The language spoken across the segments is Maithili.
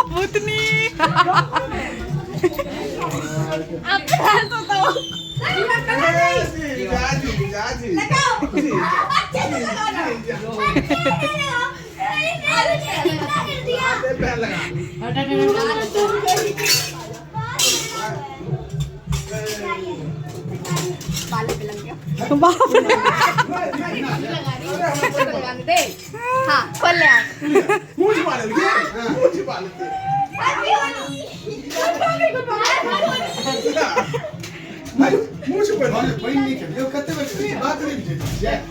भूतनी। बाप रे। हाँ, खोल ले। मुंह छिपा ले, मुंह छिपा लेते। मुंह छिपा ले।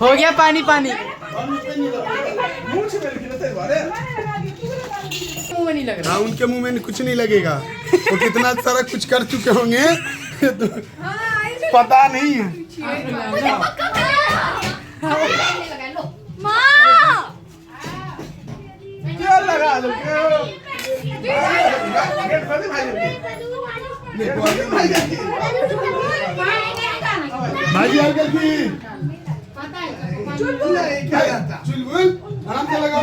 हो गया पानी पानी। मुंह छिपा लेकिन तो बारे मुंह में नहीं लग रहा। हाँ, उनके मुंह में कुछ नहीं लगेगा। वो कितना सारा कुछ कर चुके होंगे तो पता नहीं है। मुझे पक्का लगा लो माँ। क्या लगा लो? भाजी आ गई। चुलबुल आराम से लगाओ।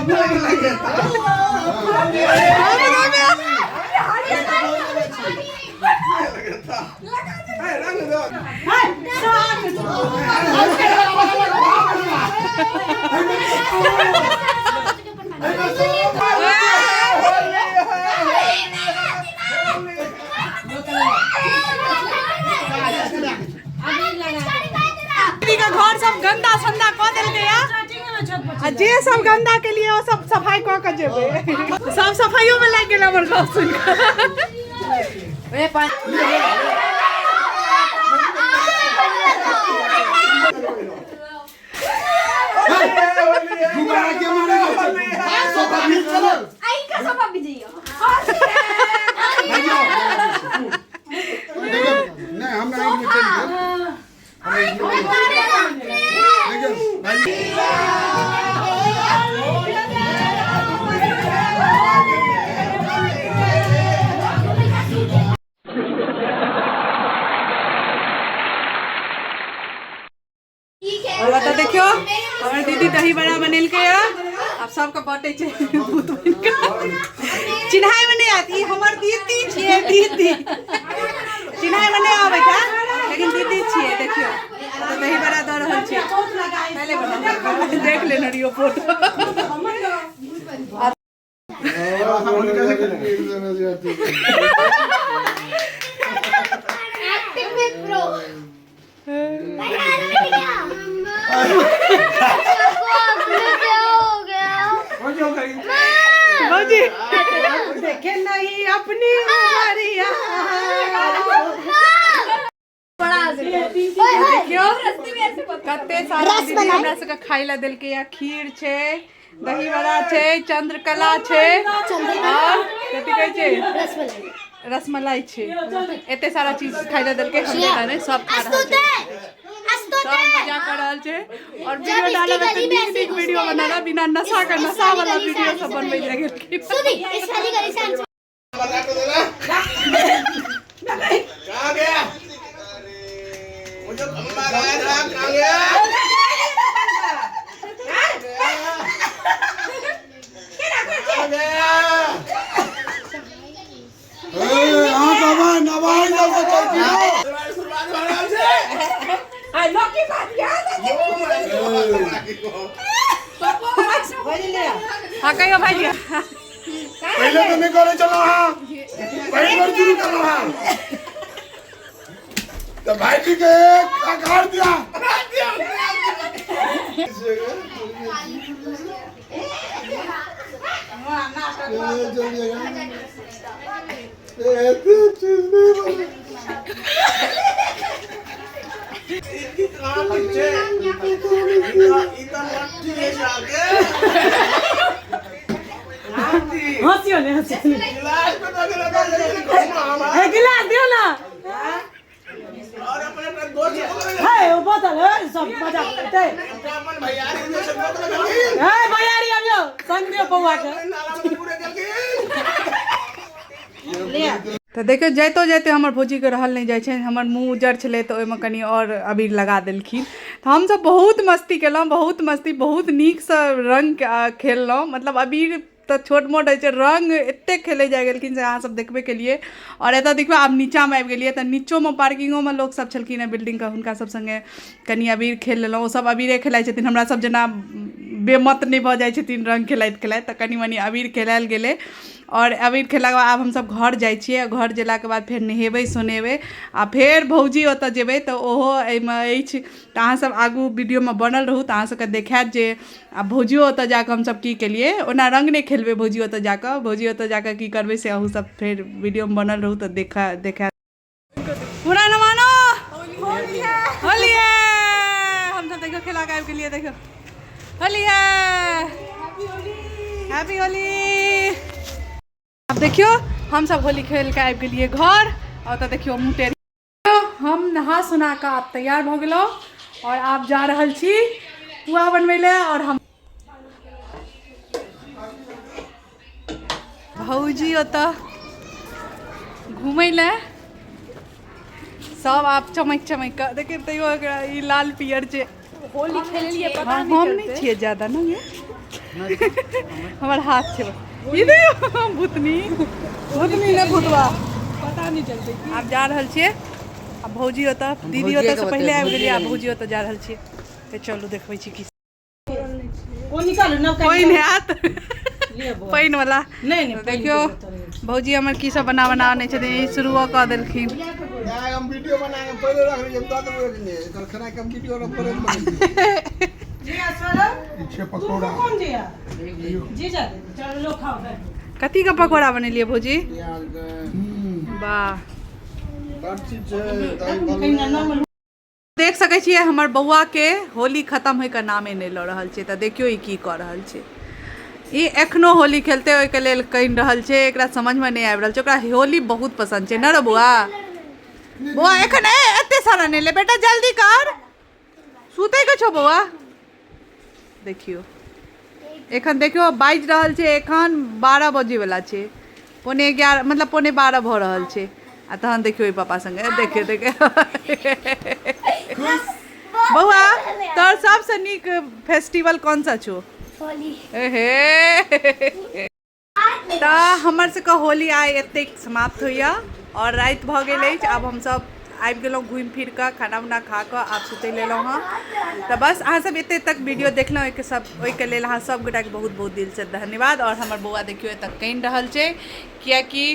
दीदी के घर सब गंदा संदा कऽ देलकै या, आ जे सब गंदा के लिए ओ सब सफाई कऽ के जेबै। सब सफाइयो में लागि गेल हमर गप सुनि कऽ। घुमा के मारेगा सोफा भी चलो। आई का सोफा भी जाइयो। नहीं, हम नहीं में चल गए। देखियो भाई। और बता, देखियो हमर दीदी दही बड़ा बनेलकै या, आब सबके बटै छै। भूत बनि कऽ चिन्हाइ मे नहि आयत। ई हमर दीदी छियै। दीदी चिन्हाइ मे नहि आबै छै, लेकिन दीदी छियै। देखियो तऽ दही बड़ा दऽ रहल छै। पहिले बना देख लेने रहियो फोटो। एक्टिंग में प्रो। क्या हो गया? भौजी देखे नहीं अपनी उमरिया। देखियो कते सारा दीदी हमरा सबके खाइ ला देलकै या। खीर छै, दही बड़ा छै, चंद्रकला छै और कथी कहै छै, रसमलाई छै। एते सारा चीज खाइ ला देलकै। हम नहि, सब खा रहल छै, सब मजा कर रहल छै। और वीडियो डालब तऽ नीक नीक वीडियो बनाना, बिना नशा के। नशा वाला वीडियो सब बनबै जाइ गेलखिन। इस वाली गली से। कहाँ गया वो जो खम्बा गया था? कहाँ गया? कहाँ गया? हाँ बाबा, नवाई जैसे चलती हो। हाँ, कहियो भाईजी। पहले तो नहीं करे चलो। हाँ, पहली बार शुरू करो। हाँ, तो भाई जी के एक काट दिया। ऐसे चीज नहीं बनी। हँसियो ने, हँसियो ने। हे, गिलास दियो ना। हे, ओ बोतल है, सब मजा करते। हे भैयारी, आबियो, संग दियो पौआ के। तऽ देखियौ, जाइतो जाइते हमर भौजीके रहल नहि जाइ छनि। हमर मुँह उज्जर छलै तऽ ओहिमे कनि आओर अबीर लगा देलखिन। तऽ हमसब बहुत मस्ती केलहुँ, बहुत मस्ती, बहुत नीकसँ रङ्ग खेललहुँ, मतलब अबीर। तऽ छोट मोट होइ छै, रंग एतेक खेलै जाइ गेलखिन से अहाँ सब देखबे केलियै। आओर एतऽ देखियौ आब नीचाँमे आबि गेलियै तऽ नीचोमे पार्किंगोमे लोक सब छलखिन हेँ बिल्डिंगके, हुनका सब सङ्गे कनि अबीर खेल लेलहुँ। ओ सब अबीरे खेलाइ छथिन, हमरा सब जेना बेमत नहि भऽ जाइ छथिन रंग खेलाइत खेलाइत, तऽ कनि मनि अबीर खेलायल गेलै। आओर अबीर खेलाके बाद आब हमसब घर जाइ छियै, घर गेलाके बाद फेर नहेबै सोनेबै आ फेर भौजी ओतऽ जेबै, तऽ ओहो एहिमे अछि। तऽ अहाँसब आगू वीडियोमे बनल रहू तऽ अहाँ सबके देखायत जे आ भौजियो ओतऽ जाकऽ हमसब की केलियै। ओना रंग नहि खेलबै भौजी ओतऽ जाकऽ, भौजी ओतऽ जाकऽ की करबै से अहूँ सब फेर वीडियोमे बनल रहू तऽ देखा। पूरा न मानो होली है, होली है। हम सब देखियो खेला के आबि गेलियै, देखियो होली है, हैप्पी होली। आब देखियो हम सब होली खेल के आबि गेलियै घर, और ओतऽ देखियो मुँह टेढ़। हम नहा सोना कऽ आब तैयार भऽ गेलहुँ और आब जा रहल छी पुआ बनबै लए। और हम भौजी ओतऽ घूमै लए सब आब चमकि चमकि कऽ देखियौ, तैयो एकरा ई लाल पियर छै। होली खेललियै पता नहि, हम नहि छियै ज्यादा ने, हमर हाथ छै बस। ई देखियौ भूतनी, भूतनी ने भूतवा, पता नहि चलतै। आब जा रहल छियै आ भौजी ओतऽ, दीदी ओतऽ से पहिले आबि गेलियै, आ भौजी ओतऽ जा रहल छियै। तऽ चलू देखबै छी की ओ निकालू नवका पानि हैत, पानि वाला नहि नहि। देखियौ भौजी हमर की सब बना बना आनै छथिन, ई शुरुओ कऽ देलखिन। हम वीडियो बना के पहिले रख रही, हम दऽ देबै ओकरे। एकर खाना के हम वीडियो रख पहिले बनेलियै। जिया सौरभ ई छै पकौड़ा। कौन जिया जी जा दे, चलो लो खाओ बैठो। कथी के पकौड़ा बनेलियै भौजी? प्याज के। वाह, बड़ चीज छै, दही बनलै। देख सकै छियै हमर बौआ के होली खत्म होइके नामे नहि लऽ रहल छै। तऽ देखियौ ई की कऽ रहल छै, ई एखनो होली खेलतै ओहिके लेल कानि रहल छै। एकरा समझमे नहि आबि रहल छै, ओकरा होली बहुत पसन्द छै ने रे बौआ? बौआ एखन ए एते सारा नहि ले बेटा, जल्दी कर, सुतै के छौ बौआ। देखियौ एखन देखियौ बाजि रहल छै, एखन 12 बजेवला छै, 10:45 मतलब 11:45 भऽ रहल छै। आ तहन देखियौ ई पापा संगे देखियौ देखियौ। बौआ तोहर सबसँ नीक फेस्टिवल कौन सा छौ? होली। एहे, तऽ हमर सबके होली आइ एतेक समाप्त होइए आओर राति भऽ गेल अछि। आब हमसब आबि गेलहुँ घुमि फिर कऽ, खाना उना खा कऽ आब सुतै लेलहुँ हँ। तऽ बस अहाँ सब एते तक वीडियो देखलहुँ, ओहिके सब ओहिके लेल अहाँ सब गोटाके बहुत बहुत दिलसँ धन्यवाद। आओर हमर बौआ देखियौ एतऽ कानि रहल छै, कियाकि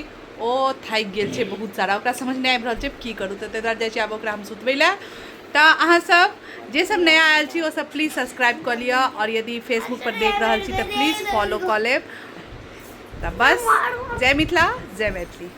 ओ थाकि गेल छै बहुत सारा, ओकरा समझ नहि आबि रहल छै की करू। तऽ ताहि दुआरे जाइ छी आब ओकरा हम सुतबै लए। तऽ अहाँ सब जे सब नया आयल छी ओ सब प्लीज सब्सक्राइब कऽ लिअ, आओर यदि फेसबुक पर देख रहल छी तऽ प्लीज फॉलो कऽ लेब। तऽ बस जय मिथिला, जय मैथिली।